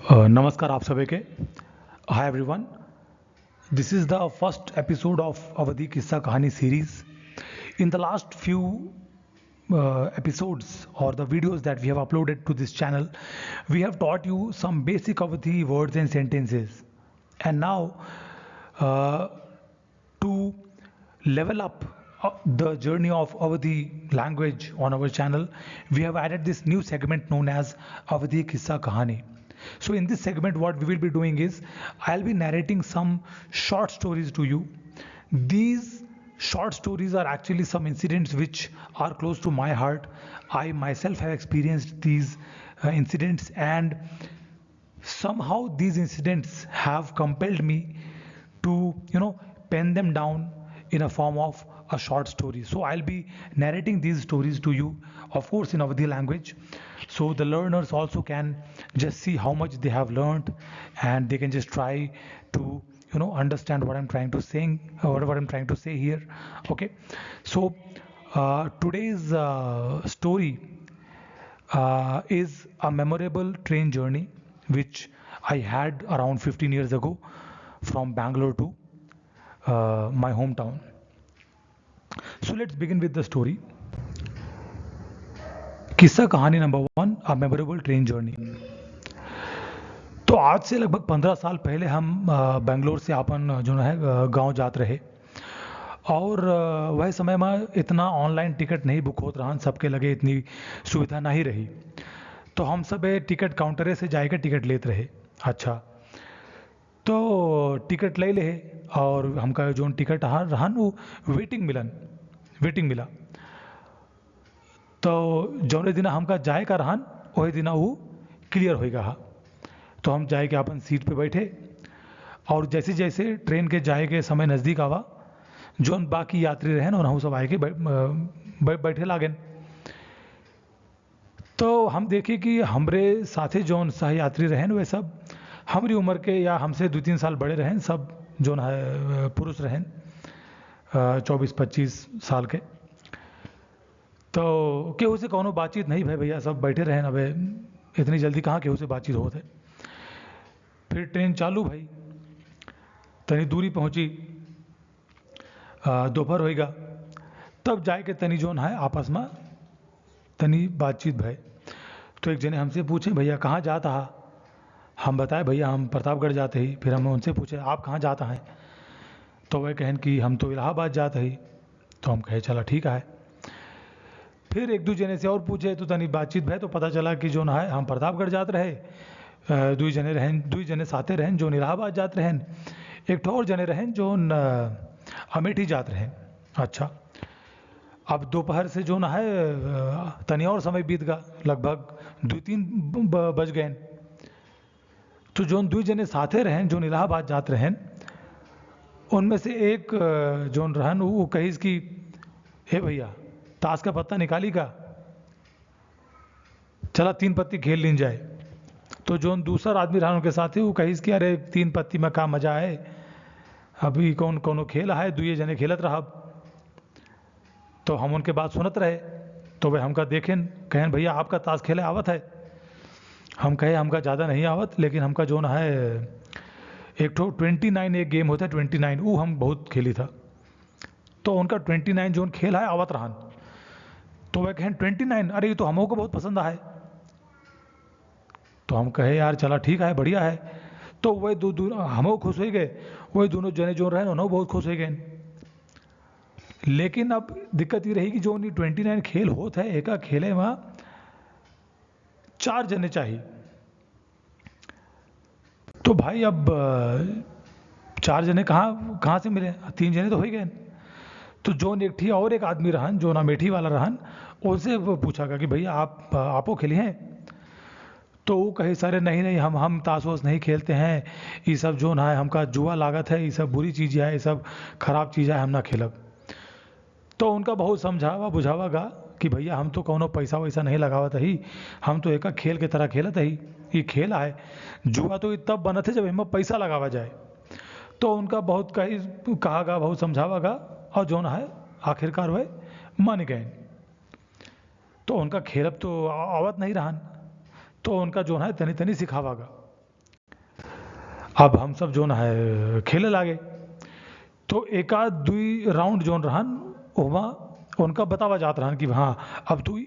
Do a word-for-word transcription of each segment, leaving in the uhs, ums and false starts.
Uh, नमस्कार आप सभी के। Hi everyone, this is the first episode of Awadhi Kissa Kahani series. In the last few uh, episodes or the videos that we have uploaded to this channel, we have taught you some basic Awadhi words and sentences. And now, uh, to level up uh, the journey of Awadhi language on our channel, we have added this new segment known as Awadhi Kissa Kahani. So in this segment, what we will be doing is, I'll be narrating some short stories to you. These short stories are actually some incidents which are close to my heart. I myself have experienced these uh, incidents, and somehow these incidents have compelled me to, you know, pen them down in a form of a short story. So I'll be narrating these stories to you, of course, in Awadhi language, so the learners also can just see how much they have learned, and they can just try to, you know, understand what I'm trying to saying, or what I'm trying to say here. Okay, so uh, today's uh, story uh, is a memorable train journey which I had around fifteen years ago from Bangalore to uh, my hometown. So let's begin with the story. किस्सा कहानी नंबर वन, अ मेमोरेबल ट्रेन जर्नी। तो आज से लगभग पंद्रह साल पहले हम अ, बेंगलोर से आपन अ, जो है अ, गांव जात रहे, और अ, वह समय में इतना ऑनलाइन टिकट नहीं बुक होत रहन, सबके लगे इतनी सुविधा नहीं रही। तो हम सब ए टिकट काउंटरे से जाए के टिकट लेत रहे। अच्छा, तो टिकट ले ले, और हमका जोन टिकट रहन, वो वेटिंग मिलन, वेटिंग मिला। तो जौने दिना हमका जाए का रहन, वही दिना वो क्लियर होइगा हा। तो हम जाए के अपन सीट पे बैठे, और जैसे जैसे ट्रेन के जाए के समय नज़दीक आवा, जौन बाकी यात्री रहन, उनहू सब आए के बै-, अ, बै-, बैठे लागेन। तो हम देखे कि हमरे साथे जौन सहयात्री रहन, वे सब हमरी उम्र के या हमसे दो तीन साल बड़े रहन, सब जौन है, अ, पुरुष रहन, अ, चौबीस पच्चीस साल के। तो केहू से कौनो बातचीत नहीं भय भैया, सब बैठे रहन। अबे इतनी जल्दी कहाँ केहू से बातचीत होत है। फिर ट्रेन चालू भई, तनी दूरी पहुँची, अ, दोपहर होइगा, तब जाए के तनी जौन है आपस में तनी बातचीत भय। तो एक जने हमसे पूछे, "भैया कहाँ जात हा?" हम बताए, "भैया हम प्रतापगढ़ जाते ही।" फिर हम उनसे पूछे, "आप कहाँ जात हैं?" तो वह कहन कि हम तो इलाहाबाद जात ही। तो हम कहे, "चला ठीक है।" फिर एक दू जने से और पूछे तो तनी बातचीत भय, तो पता चला कि जौन है हम प्रतापगढ़ जात रहे, अ, दुई जने रहन, दुई जने साथे रहन जौन इलाहाबाद जात रहन, एक ठो और जने रहन जौन अ, अमेठी जात रहन। अच्छा, अब दोपहर से जौन है अ, तनी और समय बीत गा, लगभग दू तीन ब-, ब-, बज गए। तो जौन दुई जने साथे रहन जौन इलाहाबाद जात रहन, उनमें से एक अ, जौन रहन वो कहिस कि, "हे भैया, ताश का पत्ता निकाली का?" चला तीन पत्ती खेल लीन जाए। तो जौन दूसर आदमी रहन उनके साथे, वो कहिस कि अरे तीन पत्ती में का मजा है, अभी कौन कौनो खेल है, दुइये जने खेलत रहब। तो हम उनके बात सुनत रहे, तो वे हमका देखेन, कहेन, "भैया आपका ताश खेले आवत है?" हम कहे, "हमका ज़्यादा नहीं आवत, लेकिन हमका जौन है एक ठो ट्वेंटी नाइन एक गेम होता है, ट्वेंटी नाइन, वो हम बहुत खेली था।" तो उनका ट्वेंटी नाइन जौन खेल है आवत रहन, तो वे कहें, "ट्वेंटी नाइन, अरे ये तो हमको बहुत पसंद है।" तो हम कहे, "यार चला ठीक है, बढ़िया है।" तो वे दो, दो हमो खुश होइ गए, वे दोनों जने जौन रहन उनहू बहुत खुश होइ गए। लेकिन अब दिक्कत ये रही कि जौन ट्वेंटी नाइन खेल होत है, एका खेले में चार जने चाहिए। तो भाई अब अ, चार जने कहाँ, कहाँ से मिले? तीन जने तो होइ गए। तो जौन एक ठी और एक आदमी रहन, जौन अमेठी वाला रहन, उनसे वो पूछा गा कि भैया आप, अ, आपो खेली हैं? तो वो कहे, "सर नहीं, नहीं, हम, हम ताश वाश नहीं खेलते हैं, ये सब जौन है हमका जुआ लागत है, ये सब बुरी चीज़ है, ये सब खराब चीज़ है, हम ना खेलब।" तो उनका बहुत समझावा बुझावा गा कि भैया हम तो कौनो पैसा वैसा नहीं लगावत ही, हम तो एका खेल के तरह खेलत ही। ये खेल है, जुआ तो ये तब बनत है जब एमा पैसा लगावा जाए। तो उनका बहुत कही, कहा गा, बहुत समझावा गा, और जौन है आखिरकार वह मान गए। तो उनका खेलब तो आ-, आवत नहीं रहन, तो उनका जौन है तनी तनी सिखावा गा। अब हम सब जोन है खेले लागे, तो एक आध दुई राउंड जोन रहन, ओमा उनका बतावा जात रहन कि हाँ, अब तू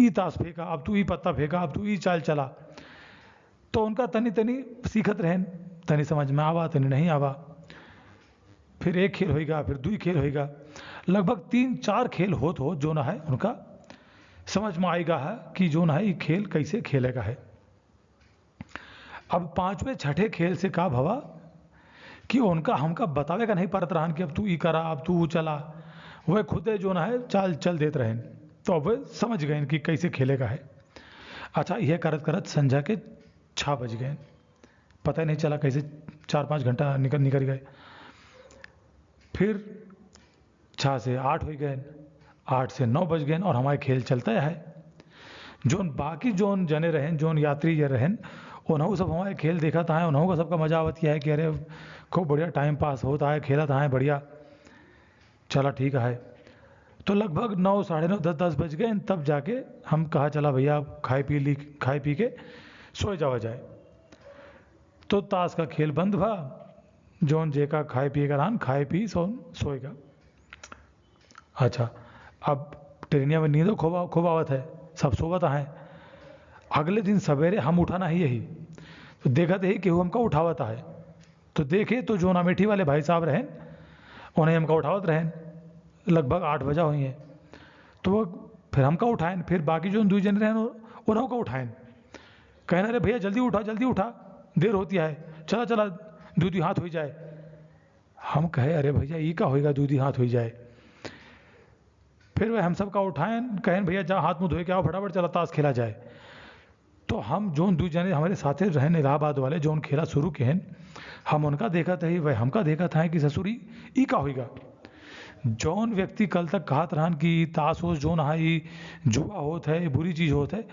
ई तास फेंका, अब तू ई पत्ता फेंका, अब तू ई चाल चला। तो उनका तनी तनी सीखत रहन, तनी समझ में आवा, तनी नहीं आवा। फिर एक खेल होइगा, फिर दुई खेल होइगा। लगभग तीन चार खेल होत होत जोन है उनका समझ में आइगा है कि जोन है ई खेल कैसे खेले का है। अब पांचवें छठे खेल से का भवा कि उनका हमका बतावे का नहीं पड़त रहन कि अब तू ई करा, अब तू ऊ चला, वह खुदे जोन है चाल चल देत रहन। तो अब वह समझ गए कि कैसे खेले का है। अच्छा, यह करत करत संझा के छः बज गए, पता ही नहीं चला कैसे चार पाँच घंटा निकल निकल गए। फिर छः से आठ हो गए, आठ से नौ बज गए और हमारे खेल चलता है। जोन बाकी जोन जने रहें, जोन यात्री ये रहें, उन्हों सब हमारे खेल देखत हैं, उन्हों का सबका मजा आवत है कि अरे खूब बढ़िया टाइम पास होता है, खेलत हैं बढ़िया, चला ठीक है। तो लगभग नौ, साढ़े नौ, दस, दस बज गए, तब जाके हम कहा चला भैया खाए पी ली, खाए पी के सोए जावा जाए। तो ताश का खेल बंद भा, जौन जेका खाए पिए का रहन, खाए पी सो सोएगा। अच्छा, अब ट्रेनिया में नींदो खूब आ-, खूब आवत है, सब सोवत हैं। अगले दिन सवेरे हम उठा नहीं यही, तो देखत ही केहू हमका उठावत है। तो देखे तो जौन अमेठी वाले भाई साहब रहें, उन्हें हमका उठावत रहें, लगभग आठ बजा हुई हैं। तो वो फिर हमका उठाएं, फिर बाकी जौन दुई जन रहें, उन्हों को उठाएं। कहना, "अरे भैया, जल्दी उठा, जल्दी उठा, देर होती है, चला, चला, दुई दुई हाथ हो जाए।" हम कहे, "अरे भैया, ई का होएगा, दुई दुई हाथ हो जाए?" फिर वह हम सबका उठाएं, कहें, "भैया, जा हाथ मुंह धोए के आओ, फटाफट चला, ताश खेला जाए।" तो हम जौन दुई जने हमारे साथे रहें इलाहाबाद वाले, जौन खेला शुरू किहेन, हम उनका देखत ही, वह हमका देखत हैं कि ससुरी, ई का होइगा? जौन व्यक्ति कल तक कहत रहन कि ताश होश जौन है, ई जुआ होत है, ई बुरी चीज होत है,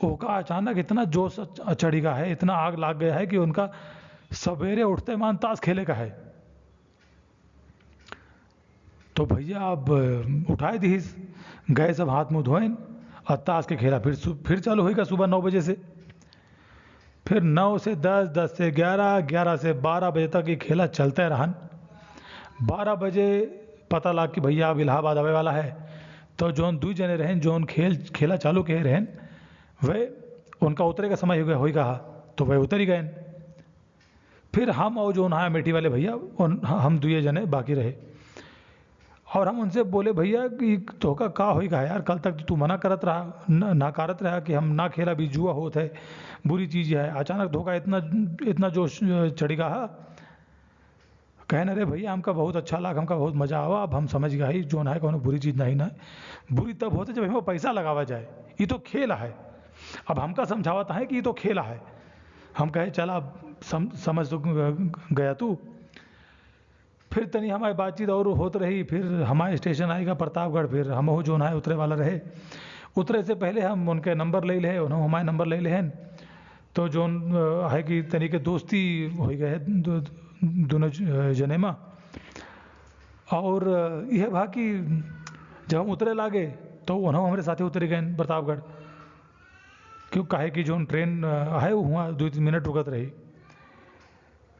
ओका अचानक इतना जोश च-, चढ़िगा है, इतना आग लाग गया है कि उनका सवेरे उठते मान ताश खेले का है। तो भैया अब उठाए दिहिस, गए सब हाथ मुंह धोएन और ताश के खेला फिर सु-, फिर चालू होइगा सुबह नौ बजे से। फिर नौ से दस, दस से ग्यारह, ग्यारह से बारह बजे तक ये खेला चलते रहन। बारह बजे पता लाग कि भैया अब इलाहाबाद आवे वाला है, तो जौन दुई जने रहेन, जौन खेल, खेला चालू किहे रहेन, वह उनका उतरे का समय हो गया, होइगा हा, तो वह उतर ही गए। फिर हम और जौन है अमेठी वाले भैया, उन, हम दुए जने बाकी रहे। और हम उनसे बोले, "भैया, कि तोहका का होइगा यार? कल तक तो तू मना करत रहा, न-, नकारत रहा कि हम ना खेला, भी जुआ होत है, बुरी चीज है। अचानक तोहका इतना, इतना जोश चढ़िगा हा?" कहन, "अरे भैया, हमका बहुत अच्छा लाग, हमका बहुत मजा आवा। अब हम समझ गया ही, जौन है कौनो बुरी चीज नहीं ना। बुरी तब होत है जब हमें पैसा लगावा जाए। ई तो खेल है।" अब हमका समझावत है कि ई तो खेल है। हम कहे, "चला, अब सम-, समझ तो ग-, गया तू।" फिर तनी हमारी बातचीत और होत रही। फिर हमारे स्टेशन आइगा प्रतापगढ़, फिर हमहू जौन है उतरे वाला रहे। उतरे से पहले हम उनके नंबर ले ले, उन्हों हमारे नंबर ले लेहन। तो जौन, अ, है कि तनी के दोस्ती हो गए है दो-, दोनों ज-, जने मा। और, अ, यह भा कि जब हम उतरे लागे, तो उन्हों हमारे साथे उतरे गए प्रतापगढ़। क्यों, काहे कि जौन ट्रेन, अ, है, वो हुआ दो तीन मिनट रुकत रही।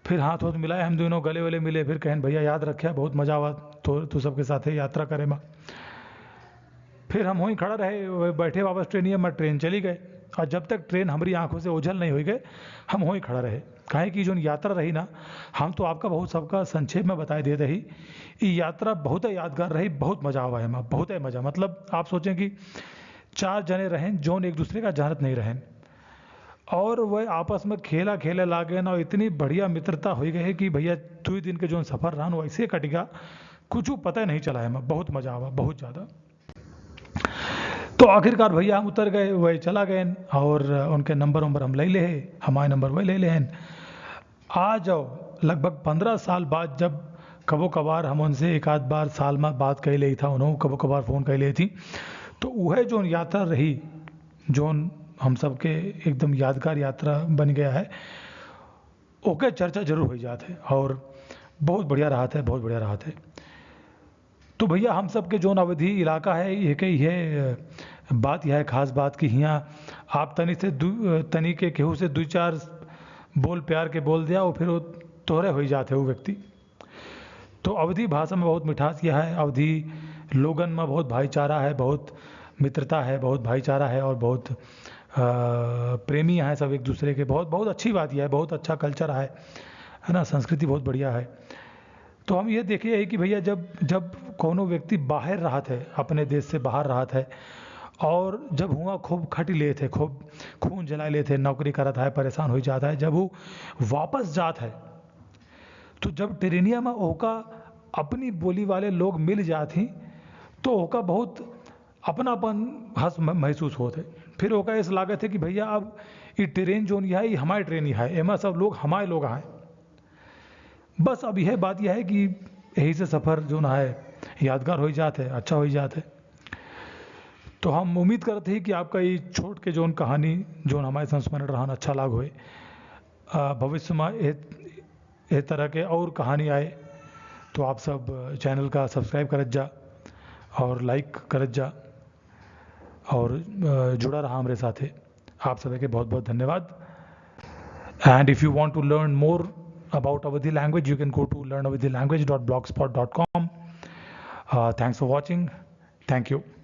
फिर हाथ होत मिलाए हम दोनों, गले वले मिले, फिर कहन, "भैया, याद रख्या, बहुत मजा आवा तो तू सबके साथे यात्रा करे मा।" फिर हम वहीं खड़ा रहे, वे बैठे वापस ट्रेनिया मा, ट्रेन चली गए। और जब तक ट्रेन हमारी आंखों से ओझल नहीं हुई गए, हम वहीं खड़ा रहे। काहे कि जौन यात्रा रही ना, हम तो आपका बहुत सबका संक्षेप में बताए देते ही, ये यात्रा बहुत ही यादगार रही, बहुत मजा आवा है मा, बहुत ही मजा। मतलब, आप सोचें कि चार जने रहें, जौन एक दूसरे का जानत नहीं रहें, और वह आपस में खेला खेले लागेन और इतनी बढ़िया मित्रता हो गई है कि भैया, दुई दिन के जौन सफर रहन, वैसे कटिगा, कुछ पता ही नहीं चला है मा। बहुत मजा आवा, बहुत ज्यादा। तो आखिरकार भैया हम उतर गए, वह चला गए और उनके नंबर वंबर हम ले ले हैं, हमारे नंबर वह ले ले हैं। आज और लगभग पन्द्रह साल बाद जब कबो कभार हम उनसे एक आध बार साल में बात कर ले था, उन्हों कबो कभार फोन कर ले थी, तो वह जौन यात्रा रही, जौन हम सबके एकदम यादगार यात्रा बन गया है, ओके चर्चा जरूर हो जात है और बहुत बढ़िया रहत है, बहुत बढ़िया रहत है। तो भैया, हम सबके जौन अवधी इलाका है, ये के, ये बात, यह है खास बात कि हियाँ आप तनी से दू-, तनी के केहू से दू चार बोल प्यार के बोल दिया, और फिर वो तोहरे होई जात है वो व्यक्ति। तो अवधी भाषा में बहुत मिठास यह है, अवधी लोगन में बहुत भाईचारा है, बहुत मित्रता है, बहुत भाईचारा है और बहुत, अ, प्रेमी हैं सब एक दूसरे के। बहुत, बहुत अच्छी बात यह है, बहुत अच्छा culture है, है ना, संस्कृति बहुत बढ़िया है। तो हम ये देखे है कि भैया जब, जब कोनो व्यक्ति बाहर रहत है, अपने देश से बाहर रहत है और जब हुआँ खूब खटी लेत है, खूब खून जलाए लेत है, नौकरी करत है, परेशान हो जात है, जब वो वापस जात है तो जब टेरेनिया में ओका अपनी बोली वाले लोग मिल जात ही तो ओका बहुत अपनापन हस म-, महसूस होत है। फिर ओका ऐसा लागत है कि भैया अब ये ट्रेन जोन यह है, ये हमारे ट्रेन यह है, एमा सब लोग हमारे लोग हैं। बस अब यह बात यह है कि यही से सफ़र जोन है यादगार हो जात है, अच्छा हो जात है। तो हम उम्मीद करत ही कि आपका ये छोट के जोन कहानी जोन हमारे संस्मरण रहन अच्छा लाग होए। अ, भविष्य में ए, ए तरह के और कहानी आए तो आप सब channel का subscribe करत जा और like करत जा और, अ, जुड़ा रहा हमरे साथे। आप सभी के बहुत बहुत धन्यवाद। And if you want to learn more about Awadhi language, you can go to learn awadhi language dot blogspot dot com. Uh, thanks for watching. Thank you.